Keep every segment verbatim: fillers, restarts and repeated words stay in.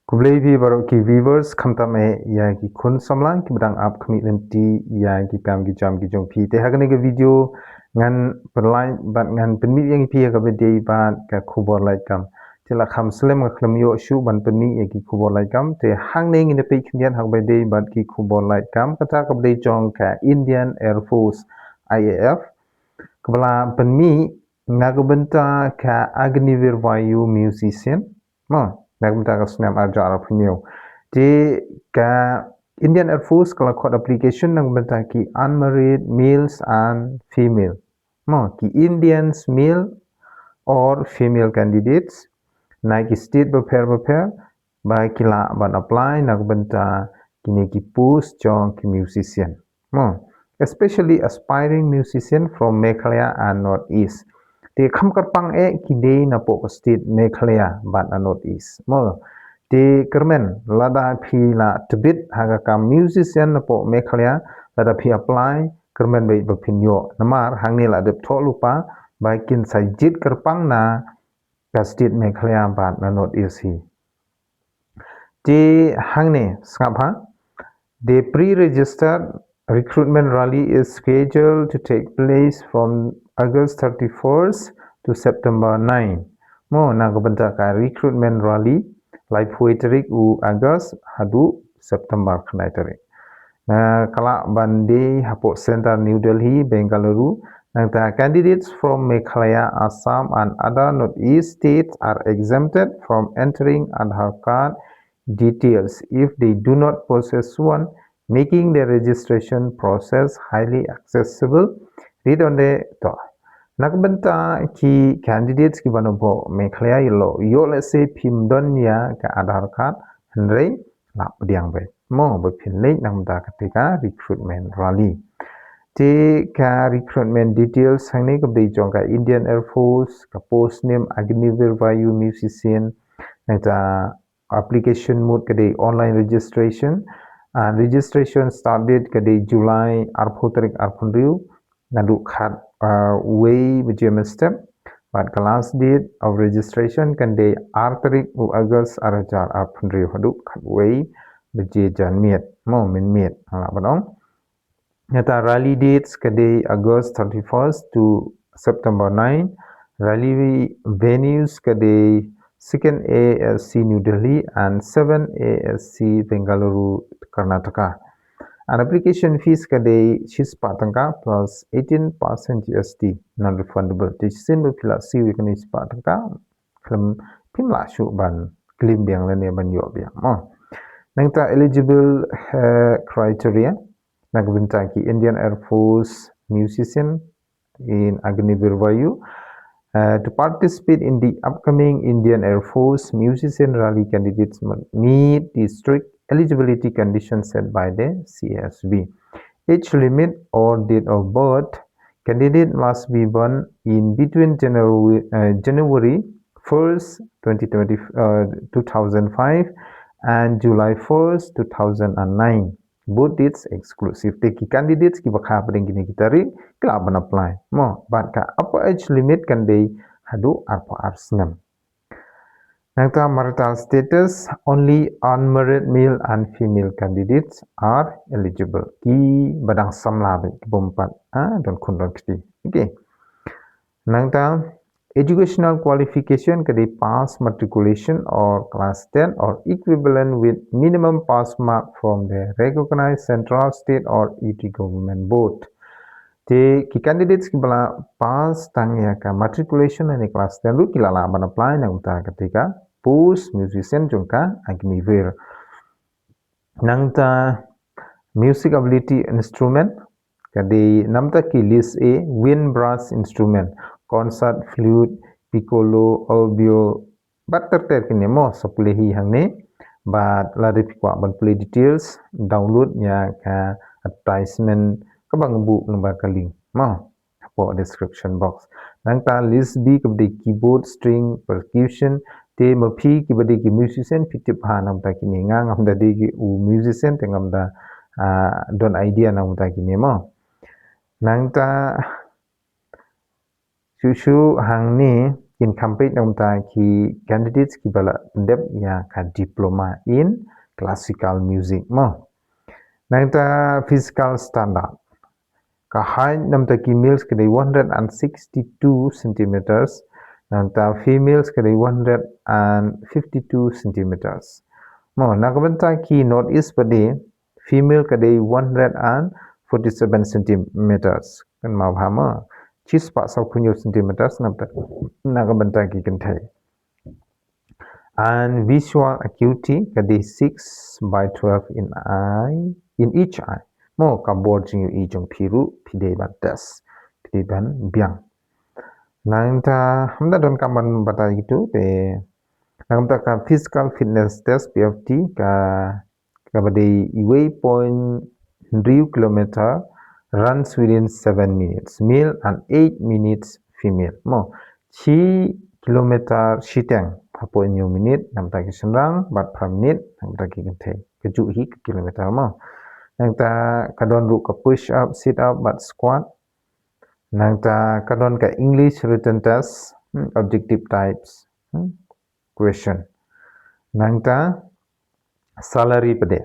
Khublei phi baroh ki viewers, khamtam eh ïa ki khun samla kiba dang ap khmih lynti ïa ki kam ki jam ki jong phi. Te ha kane ka video ngan pynlait bad ngan pynmih ïa phi ïa kaba dei bad ka khubor lait kam. Te la kham slem nga khlem ïoh shuh ban pynmih ïa ki khubor lait kam. Te hangne ngin ïa peit khyndiat ha kaba dei bad ki khubor lait kam, kata kaba dei jong ka Indian Air Force, I A F, kaba la pynmih na ka bynta ka Agniveer Vayu musician. Mo, na ka bynta ka snem arhajar arphew hynñiew. Te ka Indian Air Force ka la khot application na ka bynta ki unmarried males and female. Mo, ki Indians male or female candidates na ki state bapher bapher ba ki lah ban apply na ka bynta kine ki post jong ki musician. Mo, especially aspiring musician from Meghalaya and North East. Te kham kyrpang eh ki dei na poh ka state Meghalaya bad na North East. Mo, te kyrmen lada phi la tbit ha ka kam musician na poh Meghalaya, lada phi apply, kyrmen beit ba phin ïoh. Namar hangne la dep thoh lypa ba kin sa jied kyrpang na ka state Meghalaya bad na North East hi. Te hangne sngap ha. The pre-registered recruitment rally is scheduled to take place from August thirty-first to September nine. Mo, na ka bynta ka recruitment rally, laiphew tarik u August haduh September khyndai tarik. Na ka lah ban dei hapoh Centre New Delhi, Bengaluru. Nangta candidates from Meghalaya, Assam and other Northeast states are exempted from entering Aadhaar card details if they do not possess one, making the registration process highly accessible. Read on the to. Na ka bynta ki candidates kiba na poh Meghalaya, ïoh lehse phim don ïa ka Aadhaar card, hynrei lah pdiang beit. Mo, ba phin leit na ka bynta kata ka recruitment rally. Te ka recruitment details hangne kaba dei jong ka Indian Air Force, ka post name Agniveer Vayu musician, nangta application mode ka dei online registration, and registration start date ka dei July arphew tarik arphew hynriew, naduh khat, uh, wei baje mynstep. Bad ka last date of registration kan dei ar tarik u August arhajar arphew hynriew haduh khat wei baje janmiet. Mo, mynmiet, ha lah ban ong. Nangta rally dates ka dei August thirty-first to September nine. Rally venues ka dei second A S C New Delhi and seven A S C Bengaluru, Karnataka. And application fees ka dei shispah tyngka plus eighteen percent G S T, non-refundable. Te shisien ba phi la siew ïa kane shispah tyngka, khlem, phim lah shuh ban claim biang lane ban ïoh biang. Mo, nangta eligible, eh, criteria na ka bynta ki Indian Air Force musician in Agniveer Vayu, uh, to participate in the upcoming Indian Air Force musician rally, candidates must meet the strict eligibility conditions set by the C A S B. Age limit or date of birth: candidate must be born in between January, uh, January first, twenty twenty, uh, two thousand five and July first, two thousand and nine. Both dates exclusive. Te ki candidates kiba kha hapdeng kine ki tarik ki lah ban apply. Mo, bad ka upper age limit kan dei haduh arphew ar snem. Nangta marital status: only unmarried male and female candidates are eligible. Kiba dang samla beit, kibym pat, ah, don khun don kti. Okay. Nangta educational qualification ka dei pass matriculation or class ten or equivalent with minimum pass mark from the recognized central, state or U T government board. Te ki candidates kiba la pass tang ïa ka matriculation lane class ten ruh ki la lah ban apply na ka bynta kata ka post musician jong ka Agniveer. Nangta music ability instrument ka dei namta ki list A: wind, brass instrument, concert, flute, piccolo, oboe, bad ter ter kine mo, sa pule hi hangne. Bad lada phi kwah ban pule details, download ïa ka advertisement kaba nga buh lyngba ka link mo hapoh description box. Nangta list B kaba dei keyboard, string, percussion. Te ma phi kiba dei ki musician phi tip ha namta kine. Nga ngam da dei ki u musician te ngam da, ah, don idea namta kine mo. Nangta shuh shuh hangne kin kham peit na ka bynta ki candidates kiba la pyndep ïa ka diploma in classical music mo. Na ka bynta physical standard, ka height na ka bynta ki males ka dei one hundred and sixty-two centimeters, na ka bynta females ka dei one hundred and fifty-two centimeters mo. Na ka bynta ki North East pat de, female ka dei one hundred and forty-seven centimeters, kynmaw bha mo, shispah sawphew hynñiew centimeters na ka bynta, na ka bynta ki kynthei. And visual acuity ka dei six by twelve in eye, in each eye mo, ka bor jong ïohi jong phi ruh phi dei ban test, phi dei ban biang. Na ka bynta, ym da donkam ban batai kito te, na ka bynta ka physical fitness test, P F T, ka, kaba dei uwei point hynriew kilometer, runs within seven minutes male and eight minutes female mo. Shi kilometer shiteng hapoh hynñiew minit na ka bynta ki shynrang, bad phra minit na ka bynta ki kynthei, kajuh hi ka kilometer mo. Na ka bynta ka don ruh ka push up, sit up bad squat. Na ka bynta ka don ka English written test, hmm, objective types, hmm, question. Na ka bynta salary pat de,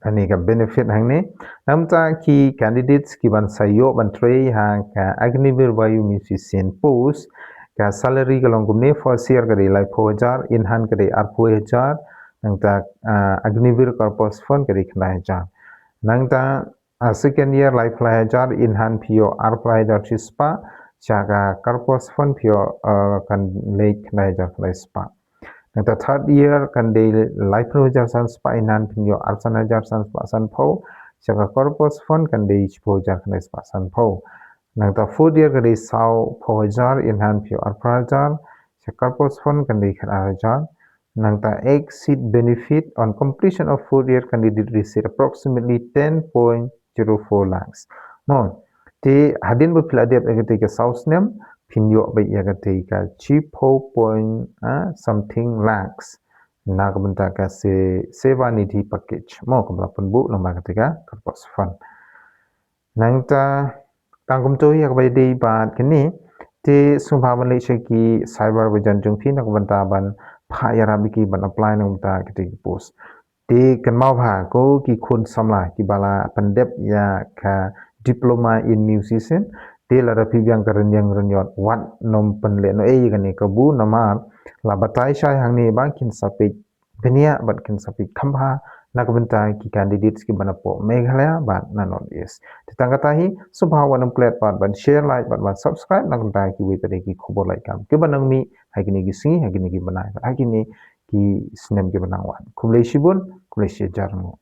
ani ka benefit hangne. Na ka bynta ki candidates kiban sa ïoh ban trei ha ka Agniveer Vayu Musician post, ka salary ka long kumne: first year ka dei laiphew hajar, in hand ka dei arphew hajar, na ka bynta, ah, Agniveer Corpus Fund ka dei khyndai hajar. Na ka bynta, ah, second year laiphew lai hajar, in hand phi ïoh arphew lai hajar shispah, sha ka Corpus Fund phi ïoh, ah, kan leit khyndai hajar khyndai spah. Na ka bynta third year kan dei laiphew hajar san spah, in hand phin ïoh arphew san hajar san spah sanphew, sha ka Corpus Fund kan dei shiphew hajar khyndai spah sanphew. Na ka bynta fourth year ka dei sawphew hajar, in hand phi ïoh arphew hajar, sha Corpus Fund kan dei khatar hajar. Na ka bynta exit benefit on completion of fourth year candidate receive approximately ten point zero four lakhs mo. Te hadien ba phi la dep ïa katei ka saw snem, phin ïoh beit ïa katei ka shiphew point, ah, something lakhs na ka bynta ka se-, Sevanidhi package mo, kaba la pynbna lyngba katei ka Corpus Fund. Na ka bynta tang kumto ïa kaba ïadei bad kine, te sngewbha ban leit sha ki cyber version jong phi na ka bynta ban phah ïarap ïa ki ban apply na ka bynta katei ka post. Te kynmaw bha ko ki khun samla kiba la pyndep ïa ka diploma in musician, te lada phi biang ka rynïeng rynïot, wat nym pynlehnohei ïa kane kabu, namar la batai shai hangne ba kin sa peit bniah bad kin sa peit kham bha na ka bynta ki candidates kiba na poh Meghalaya bad na North East. Te tang kata hi, sngewbha wat nym klet pat ban share, like bad ban subscribe na ka bynta kiwei pat de ki khubor lait kam kiba nang mih ha kine ki sngi, ha kine ki bnai, ha kine ki snem kiba nang wan. Khublei shibun, khublei shihajar nguh.